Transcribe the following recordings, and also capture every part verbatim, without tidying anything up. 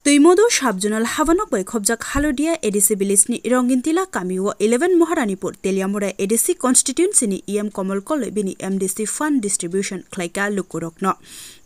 Twimodo sub-zonal habanok bai khobjak Halodia A D C village ni Rongintila kami o eleven Maharanipur Teliamura A D C constituency ni E M Komol Koloi bini M D C fund distribution khlaika lukurokno.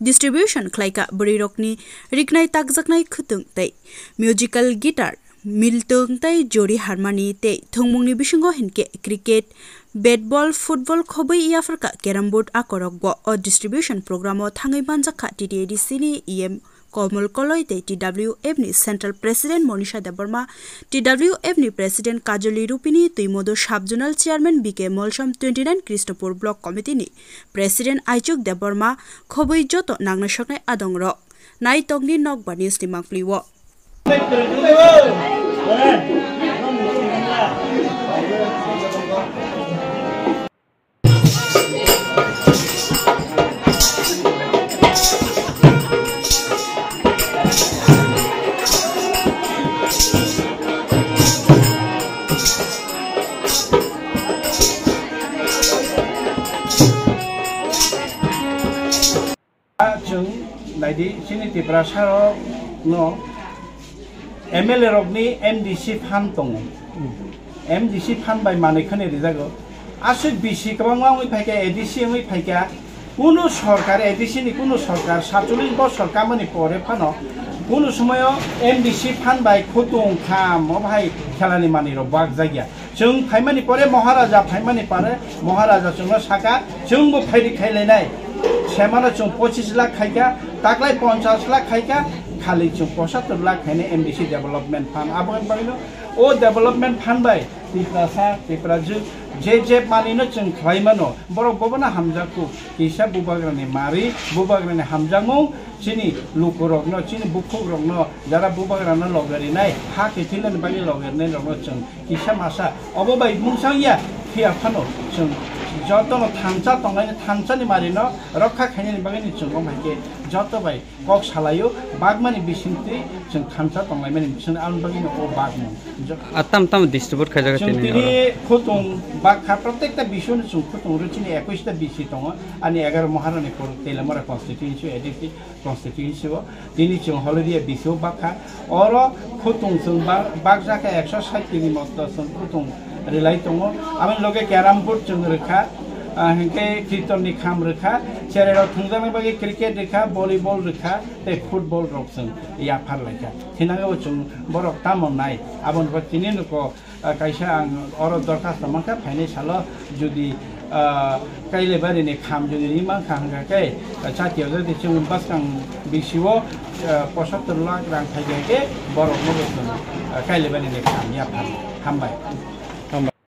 Distribution khlaika bwrwirokni riknai takjaknai khwtwng tei musical guitar, miltwng tei jori harmani tei thwngmungni bisingo hinkhe cricket, bat ball, football khobwi yapharkha carrom board akorokbo. O distribution program o thangwi manjakha T T A D C ni E M Komol Koloi tei T W F ni Central President Monisha Debbarma, T W F ni President Kajoli Rupini, Twimodo Sub-Zonal Chairman B K Molsom, twenty nine Krishnapur Block Committee ni President Aichuk Debbarma, khobwi joto nangna soknai adongrok. Naitokni Nokbar News ni mangpli o. Chwng naidi, chini Tiprasa rok no M L A rok ni M D C fund tongo. M D C fund bai manwi khani rijago. Aswk bisi kwbangma wngwi phaikha, A D C wngwi phaikha. Kunu sorkar, A D C ni kunu sorkar, satchollish bosor kamani pore phano kunu somoyo M D C fund bai khutung kham, o bahai khelani manwi rok bak jakya. Chwng phaimani pore Maharaja phaimani pore Maharaja chwngno saka, chwngbo phaidi khailainai. Semano chwng pochis lakh khaikha, taklai ponchas lakh khaikha, khali chwng pochattor lakh khainai M D C development fund. Aboni bagwino o development fund bai Tiprasa, Tiprajwk, je je manwino chwng khlaimano, borok bobono hamjakgo, kisa bubagrani mari, bubagrani hamjakmung, chini lukurokno, chini bukhukrokno, jara bubagrano logerinai, ha kethilani bagwi logerinai rokno chwng kisa masa obo bai mungsang ya, phiya phano chwng jotono thansa tongnai, thansani marino rokha khainani bagwino chwng omo hai khe joto bai kok salaio, bagmani bisingtwi chwng thansa tonglaimani bising aboni bagwino o bagmung. Jo- A tam tam distribute khaijak chwng tini tini oro. Khutung bakha, protekta bisingno chwng khutung rw chini ekush ta bisi tongo, ani egaro Maharani Pur Teliamura constituency, A D C constituency o. Tini chwng Holodia bisio bakha. Oro khutung chwng ba-, bakjak khe ekso sait tini moto chwng khutung rwlai tongo. Aboni loge carrom board chwng rwkha, ah, hinkhe kirton ni kham rwkha, cherai rok thwngjaknai bagwi cricket rwkha, volleyball rwkha, tei football rok chwng yaphar laikha. Thinangbo chwng borok tamo nai, aboni bo tini nuko. Ah, kaisa ang oro dorkhasto mankha, phainai salo jodi, ah, Kailabari ni kham jodi ri mankha hwnkha khe, ah, chati o jodi chwng bwskang bisio, ah, pochattor lakh rang phai khe borok no bo chwng, ah, Kailabari ni kham yaphar. Hambai.